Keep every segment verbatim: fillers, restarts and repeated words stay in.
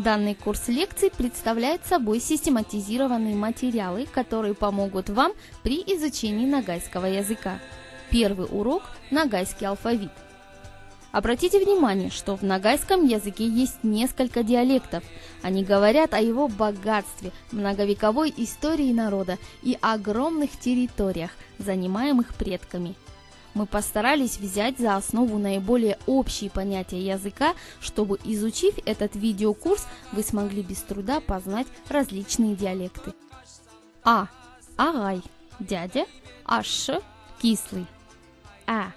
Данный курс лекций представляет собой систематизированные материалы, которые помогут вам при изучении ногайского языка. Первый урок — ногайский алфавит. Обратите внимание, что в ногайском языке есть несколько диалектов. Они говорят о его богатстве, многовековой истории народа и огромных территориях, занимаемых предками. Мы постарались взять за основу наиболее общие понятия языка, чтобы, изучив этот видеокурс, вы смогли без труда познать различные диалекты. А. Агай — дядя. Аш. Кислый. А.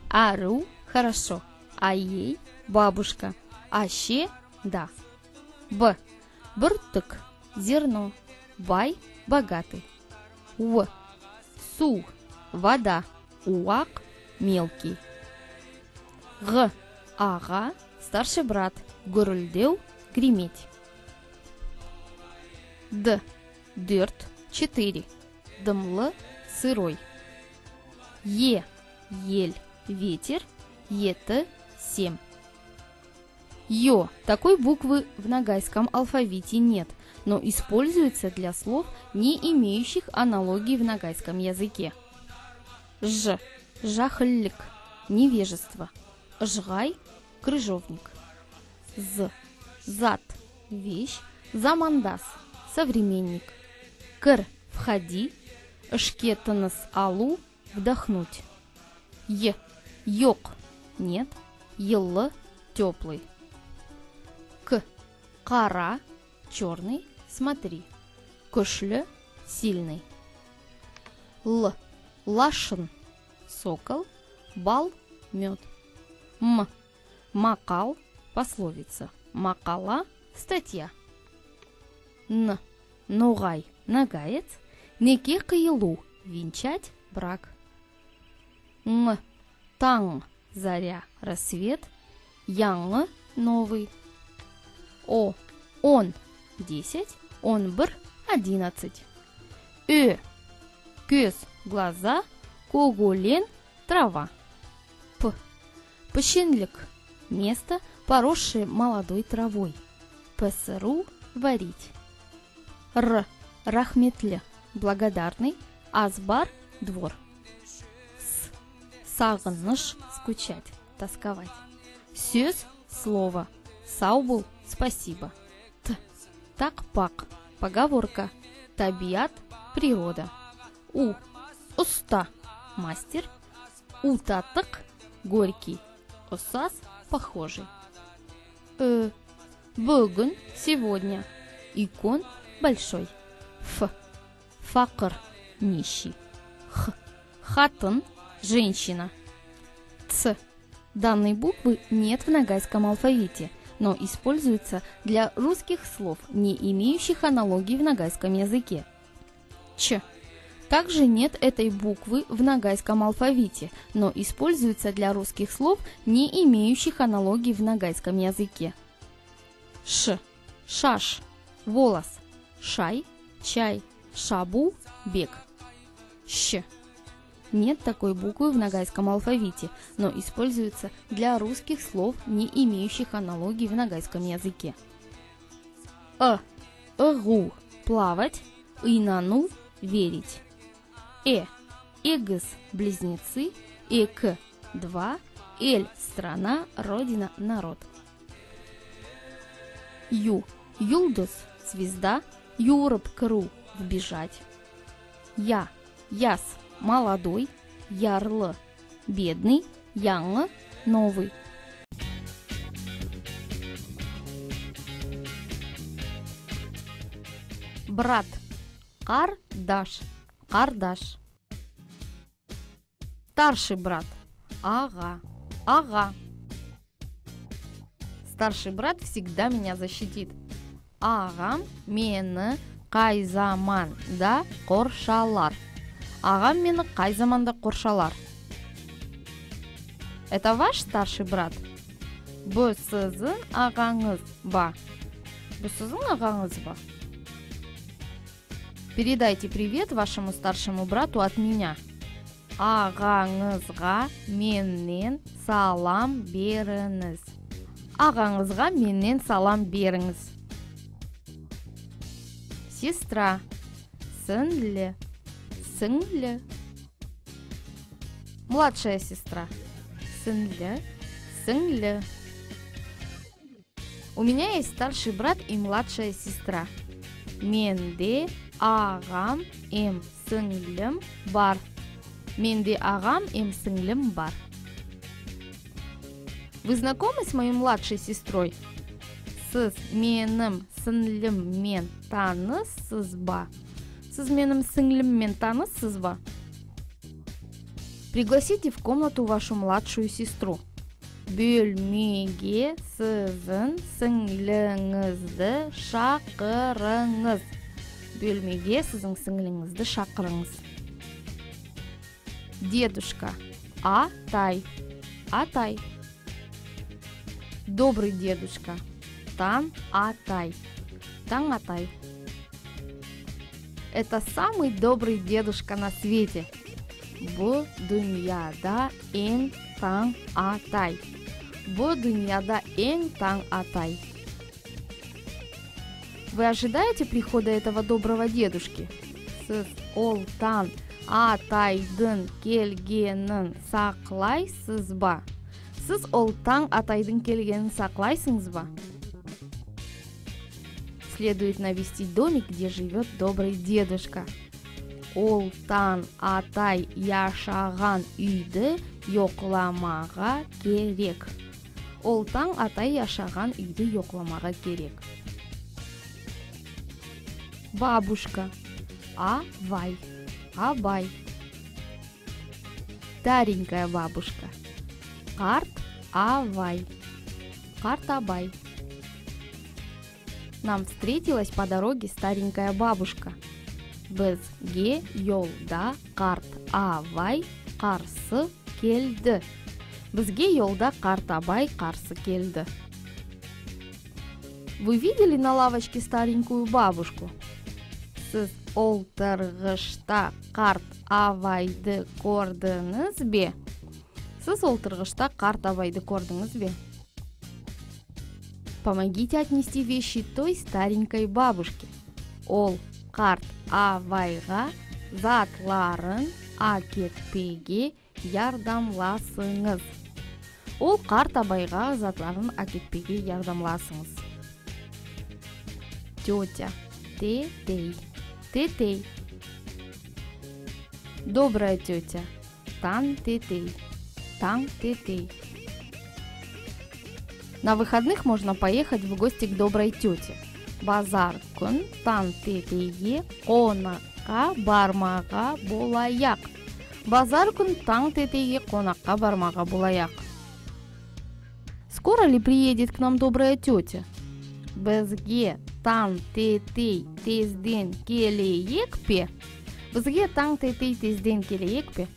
Ару — хорошо. Аей — бабушка. Асе — да. Б. Буртык — зерно. Бай — богатый. У. Сув — вода. Увак — мелкий. Г. Ага — старший брат. Гурылдев — греметь. Д. Дерт — четыре. Дымлы — сырой. Е. Ель — ветер. Ет — семь. Ё. Такой буквы в ногайском алфавите нет, но используется для слов, не имеющих аналогии в ногайском языке. Ж. Жахиллик — невежество. Ыжгай — крыжовник. З. Зат — вещь. Замандас — современник. Кир — входи. Ышке тыныс алув — вдохнуть. Й. Ёк — нет. Йылы — теплый. К. Кара — черный. Смотри. Куьшли — сильный. Л. Лашын — сокол. Бал — мед. М. Макал — пословица. Макала — статья. Н. Ногай — ногайец. Неке кыйылув — венчать, брак. Ң. Танъ — заря, рассвет. Янъы — новый. О. Он — десять. Он бир — одиннадцать. Ё. Коьз — глаза. Коголен — трава. П. Песенлик — место, поросшее молодой травой. Песирув — варить. Р. Рахметли — благодарный. Азбар — двор. С. Сагыныш — скучать, тосковать. Соьз — слово. Сав бол — спасибо. Т. Такпак — поговорка. Табиат — природа. У. Уста — мастер. Утатык — горький. Усас — похожий. Ө. Буьгуьн — сегодня. Уьйкен — большой. Ф. Факыр — нищий. Х. Хатын — женщина. Ц. Данной буквы нет в ногайском алфавите, но используется для русских слов, не имеющих аналогии в ногайском языке. Ч. Также нет этой буквы в ногайском алфавите, но используется для русских слов, не имеющих аналогии в ногайском языке. Ш. Шаш — волос. Шай — чай. Шабув — бег. Щ. Нет такой буквы в ногайском алфавите, но используется для русских слов, не имеющих аналогии в ногайском языке. Ы. Ыгув — плавать. Ийнанув — верить. Э. Эгиз — близнецы. Эк — два. Эль — страна, родина, народ. Ю. Юлдыз — звезда. Ювырып кирув — вбежать. Я. Яс — молодой. Ярлы — бедный. Янъы — новый. Брат. Кардаш. Кардаш. Старший брат. Ага. Ага. Старший брат всегда меня защитит. Агам мени кай заманда коршалар. Агам мени кай заманда коршалар. Это ваш старший брат? Бу сиздинъ аганъыз ба? Бу сиздинъ аганъыз ба? Передайте привет вашему старшему брату от меня. Аганъызга меннен салам беринъиз. Аганъызга меннен салам беринъиз. Сестра. Синъли. Синъли. Младшая сестра. Синъли. Синъли. У меня есть старший брат и младшая сестра. Менде агам эм синълим бар. Менде агам эм синълим бар. Вы знакомы с моей младшей сестрой? Сиз меним синълим мен таныссызба? Сиз меним синълим мен таныссызба? Пригласите в комнату вашу младшую сестру. Боьлмеге сизинъ синълинъизди шакырынъыз. Боьлмеге сизинъ синълинъизди шакырынъыз. Дедушка. Атай. Атай. Добрый дедушка. Танъ атай. Танъ атай. Это самый добрый дедушка на свете. Бу дуныяда энъ танъ атай. Бу дуныяда энъ танъ атай. Вы ожидаете прихода этого доброго дедушки? Сиз ол танъ атайдынъ келгенин саклайсызба? Сиз ол танъ атайдынъ келгенин саклайсынъызба? Следует навестить домик, где живёт добрый дедушка. Ол танъ атай яшаган уьйди йокламага керек. Ол танъ атай яшаган уьйди йокламага керек. Бабушка. Абай. Абай. Старенькая бабушка. Карт абай. Карт абай. Нам встретилась по дороге старенькая бабушка. Бизге йолда карт абай карсы келди. Бизге йолда карт абай карсы келди. Вы видели на лавочке старенькую бабушку? Сиз олтыргышта карт абайды коьрдинъиз бе? Сиз олтыргышта карт абайды коьрдинъиз бе? Помогите отнести вещи той старенькой бабушке. Ол карт абайга затларын аькетпеге ярдамласынъыз. Ол карт абайга затларын аькетпеге ярдамласынъыз. Тётя. Тетей. Тетей. Добрая тётя. Танъ тетей. Танъ тетей. На выходных можно поехать в гости к доброй тёте. Базар куьн танъ тетейге конакка бармага болаяк. Базар куьн танъ тетейге конакка бармага болаяк. Скоро ли приедет к нам добрая тётя? Бизге танъ тетей тезден келеек пе? Бизге танъ тетей тезден келеек пе?